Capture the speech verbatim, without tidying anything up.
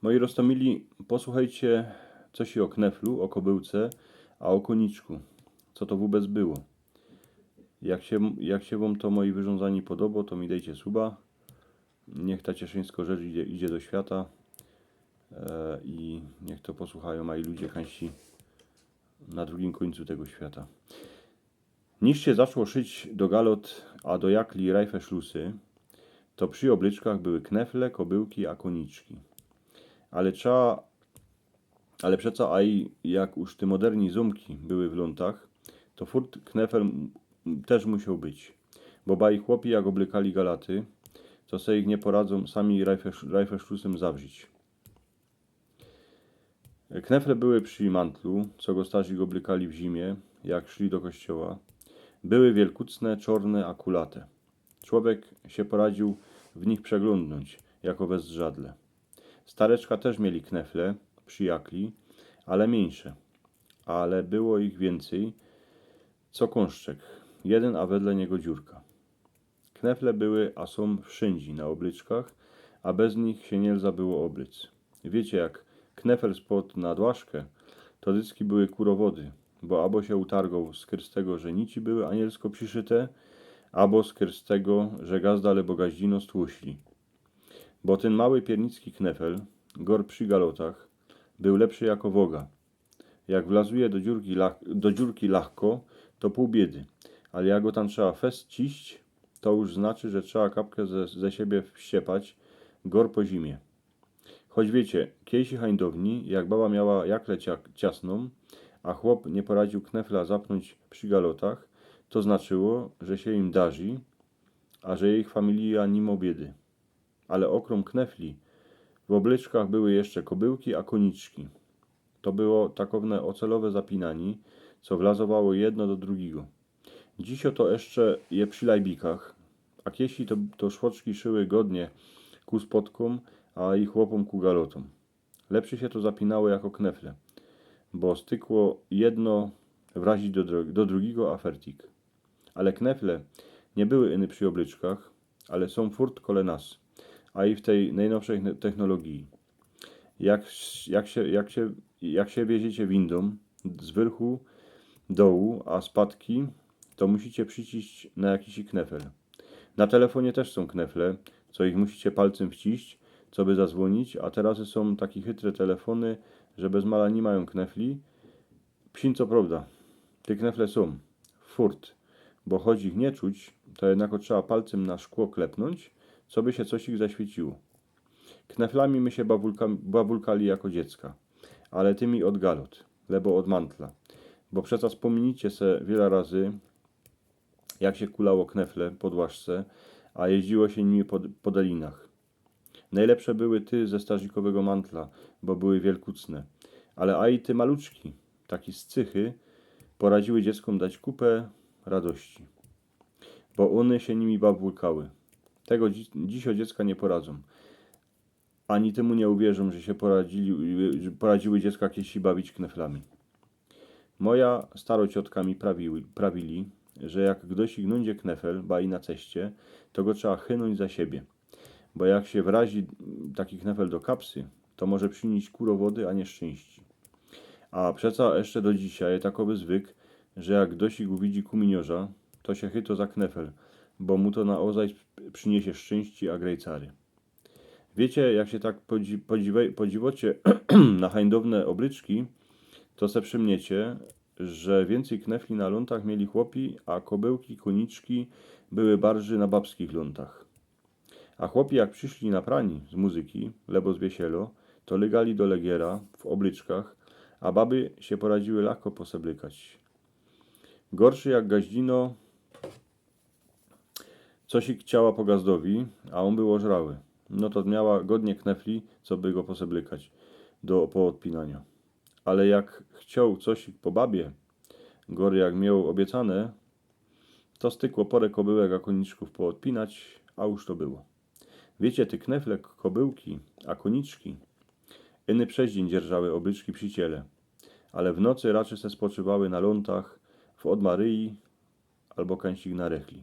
Moji roztōmili, posłuchejcie coś ô kneflu, ô kobyłce, a ô kōniczku. Co to wōbec było? Jak sie, jak sie wōm to moje wyrōndzanie podobo, to mi dejcie suba. Niech ta cieszyńsko rzecz idzie, idzie do świata. E, i niech to posłuchajōm, a i ludzie kańsi na drugim kōńcu tego świata. Niż sie zaczło szyć do galot, a do jakli rajfeszlusy, to przi ôblyczkach były knefle, kobyłki a kōniczki. Ale trzeba, ale przeca aj jak już te moderni zōmki były w lōntach, to furt knefel m-, też musioł być. Bo baj chłopi jak ôblykali galaty, to se ich niy poradzōm sami rajfesz-, rajfeszlusym zawrzić. Knefle były przi mantlu, co go starzi ôblykali w zimie, jak szli do kościoła. Były wielkucne, czorne, a kulate. Człowiek sie poradził w nich przeglōndnōńć, jako we zdrzadle. Stareczka też mieli knefle, przi jakli, ale miyńsze. Ale było ich wiyncyj, co kōnszczek. Jedyn, a wedle niego dziurka. Knefle były, a sōm wszyndzie na ôblyczkach, a bez nich sie niy lza było ôblyc. Wiycie, jak knefel spod na dłaszkã, to dycki były kurowody, bo abo sie utargoł z kyrz tego, że nici były anielsko prziszyte, abo z kyrz tego, że gazda lebo gaździno stłuśli. Bo tyn mały piernicki knefel, gor przi galotach, bōł lepszy jako woga. Jak wlazuje do dziurki lach-, do dziurki lachko, to pōł biedy, ale jak go tam trzeba fest ciść, to już znaczy, że trzeba kapkã ze, ze siebie wściepać, gor po zimie. Choć wiycie, kiejsi hańdowni, jak baba miała jaklę cia-, ciasnōm, a chłop niy poradził knefla zapnōńć przi galotach, to znaczyło, że sie im darzi, a że ich familija niy mo biedy. Ale ôkrōm knefli w ôblyczkach były jeszcze kobyłki a kōniczki. To było takowne ôcelowe zapinanie, co wlazowało jedno do drugigo. Dzisiej to jeszcze je przi lajbikach, a kiejsi to, to szwoczki szyły godnie ku spodkōm, a i chłopōm ku galotōm. Lepszy sie to zapinało jako knefle, bo stykło jedno wrazić do, dro-, do drugigo, a fertik. Ale knefle niy były iny przi ôblyczkach, ale sōm furt kole nas, a i w tyj nojnowszej technologii. Jak, jak sie, jak sie, jak sie wieziecie windōm z wyrchu dołu, a spadki, to musicie prziciść na jakisi knefel. Na telefonie też sōm knefle, co ich musicie palcym wciść, coby zazwōnić, a terŏz sōm taki chytre telefony, że bez mala niy majōm knefli. Psin co prowda, te knefle sōm furt, bo choć ich niy czuć, to jednako trzeba palcym na szkło klepnōńć, coby sie coś ich zaświeciło. Kneflami my sie bawulka-, bawulkali jako dziecka, ale tymi ôd galot, lebo ôd mantla. Bo przeca spōmnijcie se wiela razy, jak sie kulało knefle po dłaszce, a jeździło sie nimi po, po dolinach. Nojlepsze były te ze starzikowego mantla, bo były wielkucne. Ale a i te maluczki, taki z cychy, poradziły dzieckōm dać kupę radości. Bo ône sie nimi bawulkały. Tego dzi-, dzisiej dziecka niy poradzōm. Ani tymu niy uwierzōm, że sie poradzili, że poradziły dziecka kiejsi bawić kneflami. Moja starociotka mi prawiły, prawili, że jak gdoś nōńdzie knefel, baj na ceście, to go trzeba chynōńć za siebie. Bo jak sie wrazi taki knefel do kapsy, to może prziniyś kurowody, a nieszczyńści. A przeca jeszcze do dzisiej je takowy zwyk, że jak gdoś uwidzi kuminiŏrza, to sie chyto za knefel, bo mu to na ôzaj prziniysie szczynści a grejcary. Wiycie, jak sie tak podzi-, podziwe-, podziwocie na hańdowne ôblyczki, to se przymniycie, że wiyncyj knefli na lōntach mieli chłopi, a kobyłki, kōniczki były barży na babskich lōntach. A chłopi jak prziszli na prani z muzyki, lebo z wiesielo, to lygali do legiera w ôblyczkach, a baby sie poradziły lachko poseblykać. Gorszy jak gaździno, coś i chciała po gazdowi, a ôn bōł ôżrały. No to miała godnie knefli, coby go poseblykać do poodpinaniŏ. Ale jak chcioł coś po babie, gory jak mioł ôbiecane, to stykło pŏrã kobyłek a kōniczkōw poodpinać, a już to było. Wiycie, te knefle, k-, kobyłki a kōniczki, iny przez dziyń dzierżały ôblyczki przi ciele, ale w nocy raczy se spoczywały na lōntach, w ôd Maryji abo kańsik na rechli.